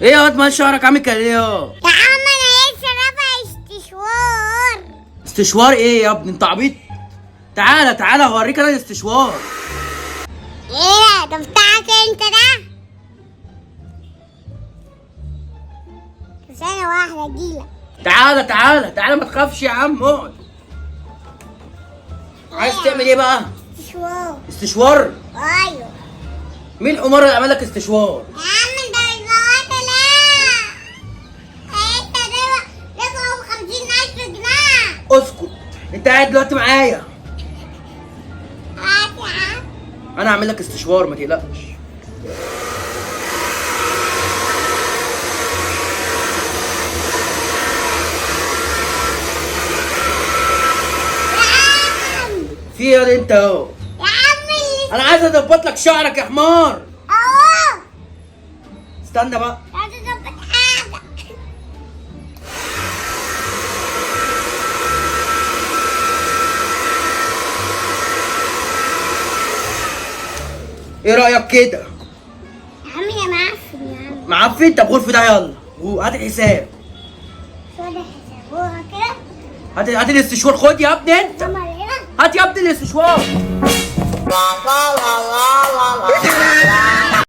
ايه يا واد مال شعرك عامل كده ليه يا؟ يا عم انا لسه رافع استشوار. استشوار ايه يا ابني؟ انت عبيط؟ تعالى تعالى هوريك انا الاستشوار. ايه ده بتاعك انت ده؟ ثانية واحدة اجيلك. تعالى تعالى تعالى ما تخافش يا عم، اقعد. عايز تعمل ايه بقى؟ استشوار. استشوار؟ ايوه. مين الحمار اللي عمل لك استشوار؟ يا عم ده البواطة، لا انت ده دفعوا 50,000 جنيه. اسكت، انت قاعد دلوقتي معايا. هات يا عم. انا هعمل لك استشوار ما تقلقش. يا عم في ايه يا انت اهو؟ يا عم انا عايز اظبط لك شعرك يا حمار. اهو. استنى بقى. عايز اظبط حاجة. ايه رايك كده؟ يا عم يا معفن يا عم. معفن؟ طب غرفة ده يلا وهات الحساب. شو ده حسابوها كده؟ هات هات الاستشوار، خد يا ابني انت. عمل ايه؟ هات يا ابني الاستشوار. لا لا لا لا لا.